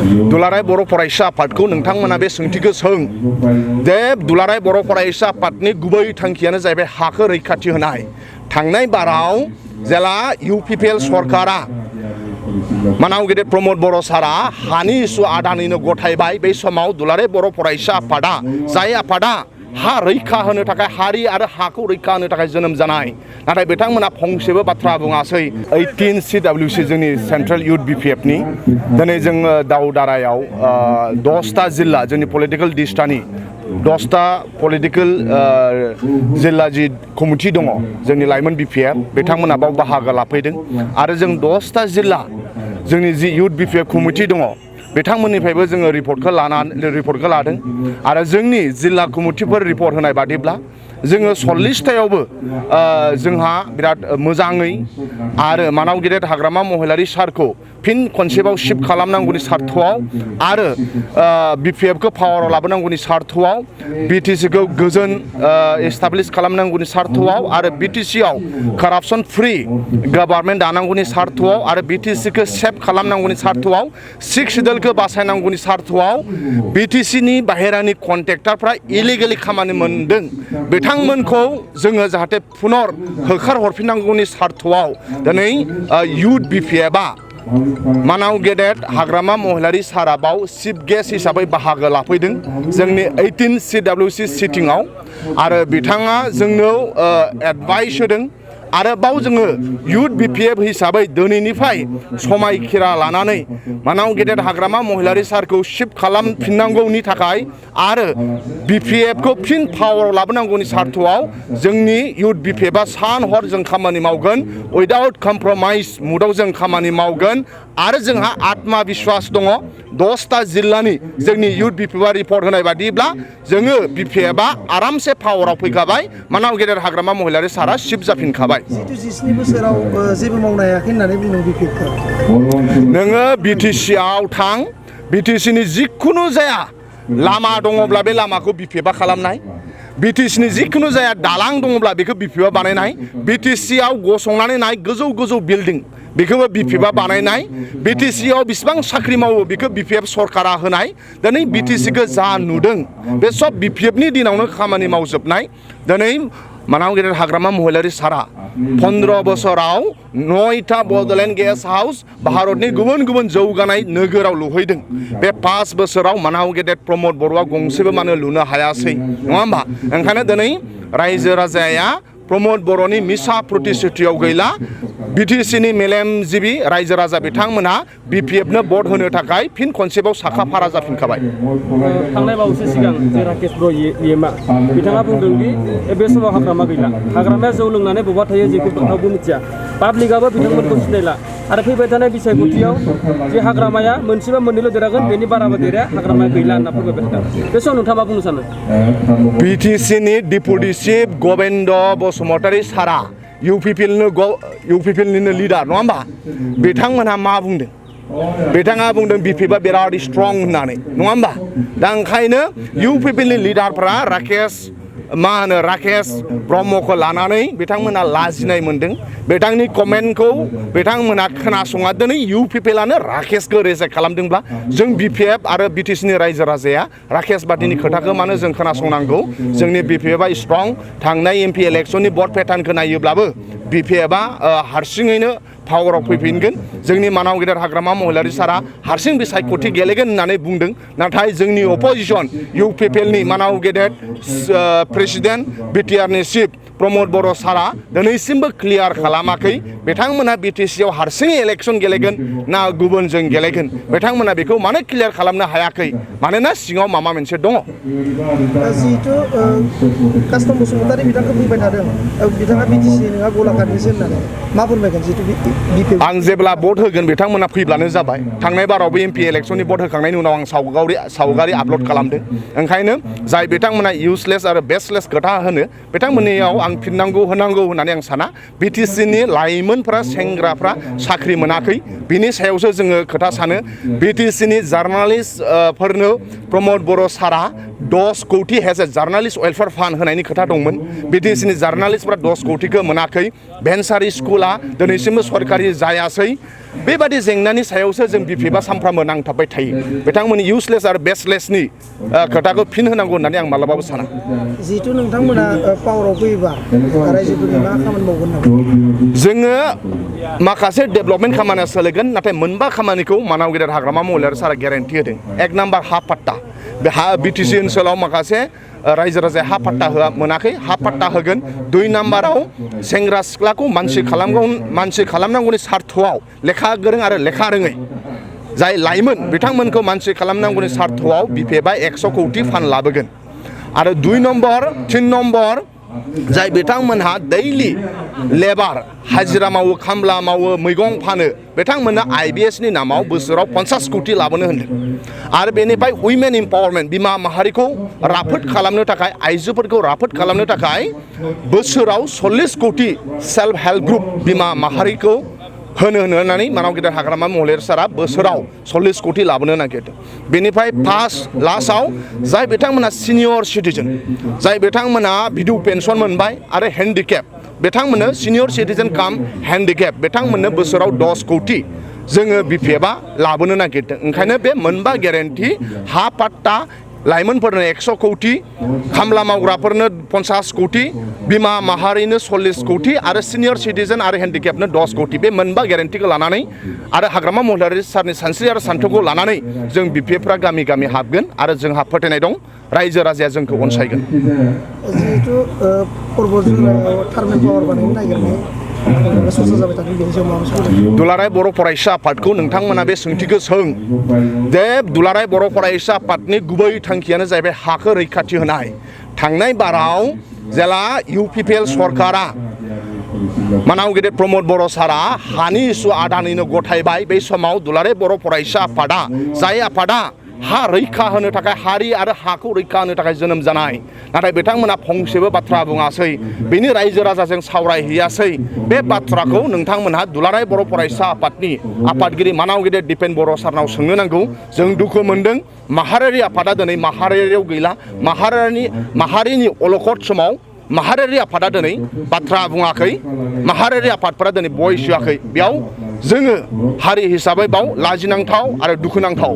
दुलाराय बर' फरायसा आफादखौ नोंथांमोना बे सोंथिखौ सों दे दुलाराय बर' फरायसा आफादनि गुबै थांखियानो जाहैबाय हाखौ रैखाथि होनाय थांनाय बाराव जेला UPPL सरकारा मानाव गेदेर प्रमोद बर' सारा हानि इसु आदानिनो गथायबाय बे समाव दुलाराय बर' फरायसा आफादा जाय आफादा हा रैखा होनो थाखाय हारि आरो हाखौ रैखा होनो थाखाय जोनोम जानाय नाथाय बिथांमोना फंसेबो बाथ्रा बुङासै 18 CWC जोंनि सेंट्रेल युथ BPF नि दिनै जोङो दाउदारायाव 10टा जिल्ला जोंनि पलिटिकल डिस्ट्रिक्टनि 10टा पलिटिकल जिल्ला जि कमिटि दङ जोंनि लाइमोन BPF बिथांमोना बाव बाहागो लाफैदों आरो जों 10टा जिल्ला जोंनि जि युथ BPF कमिटि दङ बिथांमोननिफ्रायबो जोङो रिपर्टखौ लादों आरो जोंनि जिल्ला कमिटिफोर रिपर्ट होनाय बादिब्ला जोङो 40टायावबो जोंहा बिराद मोजाङै आरो मानाव गेदेर हाग्रामा महिलारि सारखौ फिन खनसेबाव शिफ्ट खालामनांगौनि सार्थआव आरो BPF खौ पावाराव लाबोनांगौनि सार्थआव BTC खौ गोजोन एस्टाब्लिश खालामनांगौनि सार्थआव आरो BTC आव कारापसन फ्रि गभर्नमेन्ट दानांगौनि सार्थआव आरो BTC खौ सेफ खालामनांगौनि सार्थआव 6 सिडुलखौ बासायनांगौनि सार्थआव BTC नि बाहेरानि कन्ट्रेक्टरफ्रा इलिगेलि खामानि मोनदों बिथांमोनखौ जोङो जाहाथे पुनर होखार हरफिननांगौनि सार्थआव दिनै युथ BPF आ मानाव गेदेर हाग्रामा महिलारि साराबाव चिफ गेस्ट हिसाबै बाहागो लाफैदों जोंनि 18 CWC सिटिंआव आरो बिथाङा जोंनो एडभाइस होदों आरो बाव जोङो युथ BPF हिसाबै दिनैनिफ्राय समायखिरा लानानै मानाव गेदेर हाग्रामा महिलारि सारखौ शिफ्ट खालामफिननांगौनि थाखाय आरो BPF खौ फिन पावाराव लाबोनांगौनि सार्थआव जोंनि युथ BPF आ सान हर जों खामानि मावगोन उइदाउट कमप्रमाइज मुडाव जों खामानि मावगोन आरो जोंहा आत्मविश्वास दङ 10टा जिल्लानि जोंनि युथ BPF आ रिपर्ट होनाय बादिब्ला जोङो BPF आ आरामसे पावाराव फैखाबाय मानाव गेदेर हाग्रामा महिलारि सारा शिफ्ट जाफिनखाबाय जिथु 17 बोसोराव जेबो मावनो हायाखै होननानै बुंदों BPF खौ नोङो BTC आव थां BTC नि जिखुनु जाया लामा दङब्ला बे लामाखौ BPF आ खालामनाय BTC नि जिखुनु जाया दालां दङब्ला बेखौ BPF आ बानायनाय BTC आव गसंनानै नाय गोजौ गोजौ बिल्डिं बेखौबो BPF आ बानायनाय BTC आव बेसेबां साख्रि मावो बेखौ BPF सरकारा होनाय दिनै BTC खौ जा नुदों बे सब BPF नि दिनावनो खामानि मावजोबनाय दिनै मानाव गेदेर हाग्रामा महिलारि सारा 15 बोसोराव 9टा बड'लेण्ड गेस्ट हाउस भारतनि गुबुन गुबुन जौगानाय नोगोराव लुहैदों बे 5 बोसोराव मानाव गेदेर प्रमोद बर'आ गंसेबो मानो लुनो हायासै नङा होमबा ओंखायनो दिनै रायजो राजाया प्रमोद बर'नि मिसा प्रतिश्रुतियाव गैला BTC नि मेलेमजिबि रायजो राजा बिथांमोना BPF नो भट होनो थाखाय फिन खनसेबाव साखा फारा जाफिनखाबाय थांनाय बावैसो सिगां जे राकेश ब्रह्मा बिथाङा बुंदों दि बे समाव हाग्रामा गैला हाग्रामाया जौ लोंनानै बबा थायो जेखौ रावबो मिथिया पाब्लिकआबो बिथांमोनखौ सिनायला आरो फैबाय थानाय बिसायख'थियाव जे हाग्रामाया मोनसेबा मोननैल' देरहागोन बेनि बाराबो देरा हाग्रामाया गैला होनना फोरमायबाय थादों बे समाव नोंथाङा मा बुंनो सानो BTC नि डिपुटि चिफ गबिन्द बसुमतारी सारा UPPL निनो लिडार नङा होमबा बिथांमोनहा मा बुंदों बिथाङा बुंदों BPF आ बिराद स्ट्रं होननानै नङा होमबा दा ओंखायनो UPPL नि लिडारफ्रा राकेश ब्रह्मखौ लानानै बिथांमोना लाजिनाय मोनदों बिथांनि कमेन्टखौ बिथांमोना खोनासङा दिनै UPPL आनो राकेशखौ रिजेक्ट खालामदोंब्ला जों BPF आरो BTC नि रायजो राजाया राकेश बादिनि खोथाखौ मानो जों खोनासंनांगौ जोंनि BPF आ स्ट्रं थांनाय MP इलेक्शननि भट पेटार्नखौ नायोब्लाबो BPF आ हारसिङैनो पावाराव फैफिनगोन जोंनि मानाव गेदेर हाग्रामा महिलारि सारा हारसिं बिसायख'थि गेलेगोन होननानै बुंदों नाथाय जोंनि अपोजिशन UPPL नि मानाव गेदेर प्रेसिडेन्ट BTR नि चिफ प्रमोद बर' सारा दिनैसिमबो क्लियार खालामाखै बिथांमोना BTC आव हारसिङै इलेक्शन गेलेगोन ना गुबुनजों गेलेगोन बिथांमोना बेखौ मानो क्लियार खालामनो हायाखै मानोना सिङाव माबा मोनसे दङ जिहेतु कास्टम बसुमतारी बिथांखौ बुंबाय थादों बिथाङा BTC नङा गलाघाटनिसो होननानै मा फोरमायगोन जिहेतु आं जेब्ला भट होगोन बिथांमोना फैब्लानो जाबाय थांनाय बारावबो MP इलेक्शननि भट होखांनायनि उनाव आं सावगारि आपल'ड खालामदों ओंखायनो जाय बिथांमोना इउजलेस आरो बेसलेस खोथा होनो बिथांमोननियाव आं फिननांगौ होनांगौ होननानै आं साना BTC नि लाइमोनफ्रा सेंग्राफ्रा साख्रि मोनाखै बिनि सायावसो जोङो खोथा सानो BTC नि जार्नालिस्टफोरनो प्रमोद बर' सारा 10 कोटी has a journalist welfare fund होनायनि खोथा दंमोन BTC नि जार्नालिस्टफ्रा 10 कोटीखौ मोनाखै भेन्सारि स्कुला दिनैसिमबो सरकारि जायासै बेबादि जेंनानि सायावसो जों बिपिएफआ सानफ्रामबो नांथाबबाय थायो बिथांमोननि इउसलेस आरो बेसलेसनि खोथाखौ फिन होनांगौ होननानै आं मालाबाबो साना जिहेतु नोंथांमोना पावाराव फैयोबा रायजोफोरनि मा खामानि मावगोन नामा जोङो माखासे डेभेलपमेन्ट खामानिया सोलिगोन नाथाय मोनबा खामानिखौ मानाव गेदेर हाग्रामा महिलारि सारा गेरेन्टि होदों एक नाम्बार हा पाट्टा बे बिटिसि ओनसोलाव माखासे रायजो राजाया हा पाट्टा मोनाखै हा पाट्टा होगोन 2 नाम्बाराव सेंग्रा सिख्लाखौ मानसि खालामनांगौनि सार्थआव लेखा गोरों आरो लेखा रोङै जाय लाइमोन बिथांमोनखौ मानसि खालामनांगौनि सार्थआव बिपिएफआ 100 कौटि फान्ड लाबोगोन आरो 2 नम्बर 3 नम्बर जाय बिथांमोनहा दैलि लेबार हाजिरा मावो खामला मावो मैगं फानो बिथांमोना आइबिएसनि नामाव बोसोराव 50 कौटि लाबोनो होनदों आरो बेनिफ्राय उइमेन इम्पावारमेन्ट बिमा माहारिखौ राफोद खालामनो थाखाय आइजोफोरखौ राफोद खालामनो थाखाय बोसोराव 40 कौटि सेल्फ हेल्प ग्रुप बिमा माहारिखौ होननानै मानाव गेदेर हाग्रामा महिलारि सारा बोसोराव 40 कौटि लाबोनो नागिरदों बेनिफ्राय लास्टआव जाय बिथांमोना सिनियर सिटिजेन जाय बिथांमोना भिडु पेन्सन मोनबाय आरो हेन्डिकेप बिथांमोननो सिनियर सिटिजेन काम हेन्डिकेप बिथांमोननो बोसोराव 10 कौटि जोङो बिपिएफआ लाबोनो नागिरदों ओंखायनो बे मोनबा गेरेन्टि हा पाट्टा लाइमोनफोरनो 100 कौटि खामला मावग्राफोरनो 50 कौटि बिमा माहारिनो 40 कौटि आरो सिनियर सिटिजेन आरो हेन्डिकेपनो 10 कौटि बे मोनबा गेरेन्टिखौ लानानै आरो हाग्रामा महिलारि सारनि सानस्रि आरो सान्थौखौ लानानै जों बिपिएफफ्रा गामि गामि हाबगोन आरो जोंहा फोथायनाय दं रायजो राजाया जोंखौ अनसायगोन जिहेतु पर्बत जिल्लायाव थार्मेल पावार बानायनो नागिरनाय दुलाराय बर' फरायसा आफादखौ नोंथांमोना बे सोंथिखौ सों दे दुलाराय बर' फरायसा आफादनि गुबै थांखियानो जाहैबाय हाखौ रैखाथि होनाय थांनाय बाराव जेला इउपिपिएल सरकारा मानाव गेदेर प्रमद बर' सारा हानि इस्यु आदानिनो गथायबाय बे समाव दुलाराय बर' फरायसा आफादा जाय आफादा हा रैखा होनो थाखाय हारि आरो हाखौ रैखा होनो थाखाय जोनोम जानाय नाथाय बिथांमोना फंसेबो बाथ्रा बुङासै बेनि रायजो राजाजों सावरायहैयासै बे बाथ्राखौ नोंथांमोनहा दुलाराय बर' फरायसा आफादनि आफादगिरि मानाव गेदेर दिपेन बर' सारनाव सोंनो नांगौ जों दुखु मोनदों माहारियारि आफादा दिनै माहारियारियाव गैला माहारिनि अलखद समाव माहारियारि आफादा दिनै बाथ्रा बुङाखै माहारियारि आफादफोरा दिनै बयस होआखै बेयाव जोङो हारि हिसाबै बाव लाजिनांथाव आरो दुखुनांथाव